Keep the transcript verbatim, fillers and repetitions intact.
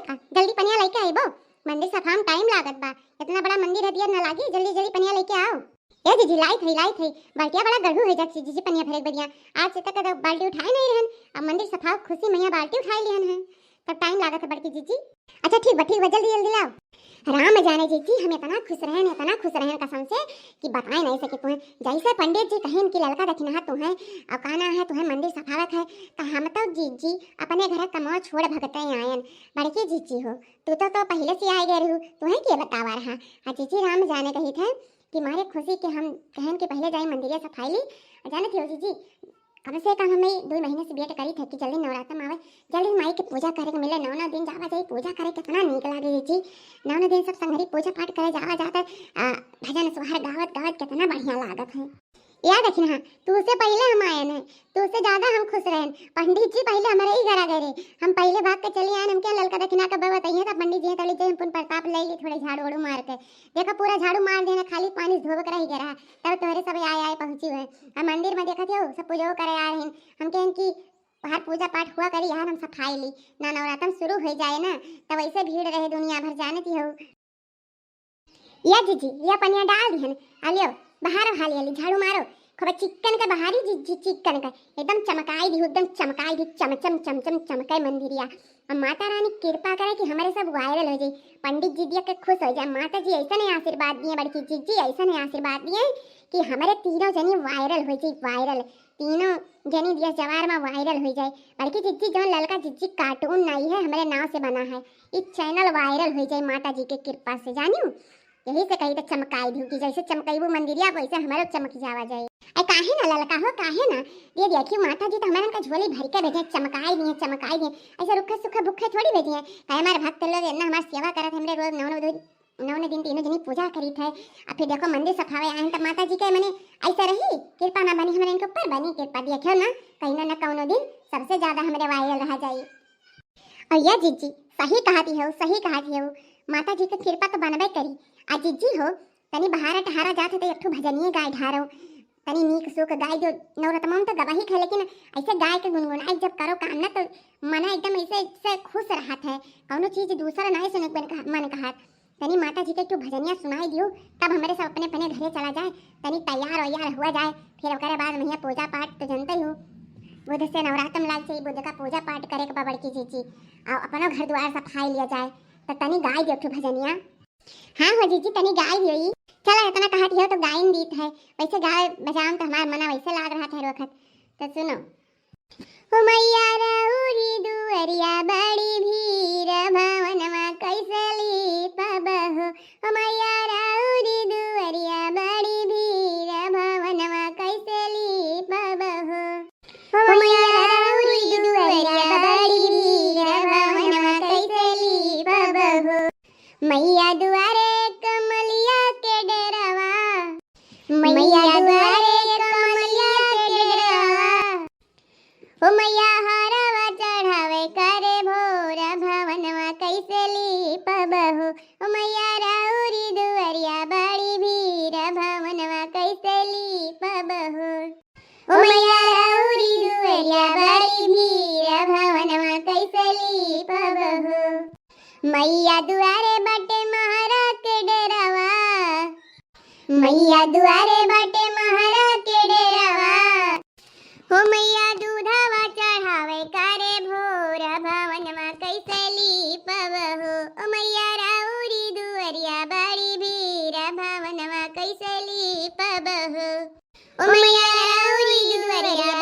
आ, जल्दी पनिया लइके आइबो, मंदिर सफा में टाइम लागत बा। इतना बड़ा मंदिर है, दियर ना लागी, जल्दी जल्दी पनिया लइके आओ। ए जीजी, लाइत है, लाइत है, बाल्टिया बड़ा गढ़ू होइ जात जीजी, पनिया भरे के बेरिया। आज से तक तो बाल्टी उठाए नहीं रहन, अब मंदिर सफा खुशी मैया बाल्टी उठाए लिहन है, तब टाइम लागत है बड़की जीजी। अच्छा ठीक बा, ठीक बा, जल्दी जल्दी लाओ। राम जाने जीजी, हम इतना खुश रहन, इतना खुश रहन कसम से कि बताए नहीं सके तुहें। जैसे पंडित जी कहिन कि ललका दखिनहा तुहें, और कहना है तुहें मंदिर सफावत है, तो हम तो जीजी अपने घर कमवा छोड़ भगते आयन। बड़की जीजी हो, तू तो, तो पहले से आए गए रहू, तुहें के बतावा रहा। हाँ जीजी, राम जाने कही थे कि मारे खुशी के हम कहन के पहले जाई मंदिरिया सफाई ली। जानत हो जीजी, कम से कम हमें दो महीने से वेट करी थे कि जल्दी नवरात्र में आवे, जल्दी माई के पूजा करे के मिले। नौ नौ दिन जावा जाई पूजा करे, कितना नीक लागे जीजी। नौ नौ दिन सब संगरी पूजा पाठ करे जावा जाता, आ, भजन सोहर गावत गावत कितना बढ़िया लागत है। याद रखिन, हाँ, तू से पहले हम आयन है, तू से ज्यादा हम खुश रहन। पंडित जी पहले हमारे ही घर आ गए रहे, हम पहले भाग के चले आयन। हमके ललका दखिना के बताइए तो पंडित जी हैं, तली जाए हम पुन प्रताप ले ली, थोड़े झाड़ू वाड़ू मार के। देखा पूरा झाड़ू मार देना, खाली पानी धोवे के रह गया रहा, तब तोहरे सब आए आए पहुँची हुए। हम मंदिर में देखत हो सब पूजो करे आ रहे हैं। हम कहन कि बाहर पूजा पाठ हुआ करी, यहाँ हम सफाई ली ना, नवरात्र शुरू हो जाए ना, तब ऐसे भीड़ रहे दुनिया भर, जानती हो। या जीजी, या पनिया डाल दिहन, आ लियो, बाहर हाली हाली झाड़ू मारो, खूब चिक्कन के बहारी जीजी, चिक्कन के एकदम चमकाई दी, एकदम चमकाई दी, चमचम चमचम चमकाई मंदिरिया। अब माता रानी कृपा करे कि हमारे सब वायरल हो जाई, पंडित जी दिया के खुश हो जाए। माता जी ऐसा नहीं आशीर्वाद दिए, बड़की जीजी ऐसा नहीं आशीर्वाद दिए कि हमारे तीनों जनी वायरल हो जाई, वायरल। तीनों जनी दिया जवार में वायरल हो जाए। बड़की जीजी जौन ललका जीजी कार्टून नहीं है, हमारे नाव से बना है, ई चैनल वायरल हो जाए माता जी के कृपा से, जानियो। यही से कही तो चमकाई दी कि जैसे चमकैबू मंदिरिया वैसे हमारो चमक जावा जाए। अरे काहे ना ललका हो, काहे ना? ये देखियो माता जी तो हमारे का झोली भर के भेजे, चमकाई दिए, चमकाई दिए। ऐसे रुखे सुखे भूखे थोड़ी भेजे हैं। काहे हमारे भक्त लोग इतना हमारी सेवा करत है, हमरे रोज नौ नौ दिन, नौ नौ दिन तीनों जनी पूजा करी थे। अब फिर देखो मंदिर सफावे आए हैं तो माता जी के मने ऐसा रही कृपा ना बनी हमारे इनके ऊपर, बनी कृपा, देखियो ना कहीं ना, ना कौनो दिन सबसे ज्यादा हमारे वायरल रहा जाए। और या जीजी, सही कहती हो, सही कहती हो, माता जी के कृपा तो बनबे करी। आ जीजी हो, तनी बहारा टहारा जात है तो एक ठो भजनिए गाय ढारो, तनी नीक सुख गाय दो। नवरत्नम तो गवाही है, लेकिन ऐसे गाय के गुनगुनाई जब करो काम ना तो मना एकदम ऐसे, ऐसे खुश रहत है, कौनो चीज दूसरा नहीं सुने के मन कहा, मन कहत। तनी माता जी के एक ठो भजनिया सुनाई दियो, तब हमारे सब अपने अपने घरे चला जाए, तनी तैयार वैयार हुआ जाए, फिर ओकरे बाद मैया पूजा पाठ तो जानते हो, बुध से नवरात्र में लाग चाहिए, बुध का पूजा पाठ करे के बा बड़की जीजी, और अपनो घर द्वार सफाई लिया जाए, तो तनी गाय दियो एक ठो भजनिया। हाँ हो जीजी, तनी गाय दियो ई। चला, इतना कहत हो तो गायन दीत है, वैसे गाय बजाम तो हमार मना वैसे लाग रहा था वक्त, तो सुनो। हो मैया राउरी दुअरिया बड़ी भीड़, भवनवा कैसे लीपब हो। हो मैया राउरी दुअरिया बड़ी भीड़, भवनवा कैसे लीपब हो। हो मैया राउरी दुअरिया बड़ी भीड़, भवनवा कैसे लीपब हो। मैया दुआरे कमलिया के डेरवा, मैया दुआरे कमलिया के डेरवा। ओ मैया हरवा चढ़ावे करे भोर, भवनवा कैसे लीपब हो। ओ मैया राउरी दुअरिया बड़ी भीड़, भवनवा कैसे लीपब हो। ओ मैया राउरी दुअरिया बड़ी भीड़, भवनवा कैसे लीपब हो। मैया दुआरे बाटे महारा के डेरवा, मैया दुआरे बाटे महारा के डेरवा। हो मैया दूधवा चढ़ावे करे भोर, भवनवा कैसे लीपब हो। ओ मैया राउरी दुअरिया बड़ी भीड़, भवनवा कैसे लीपब हो। ओ मैया राउरी दुअरिया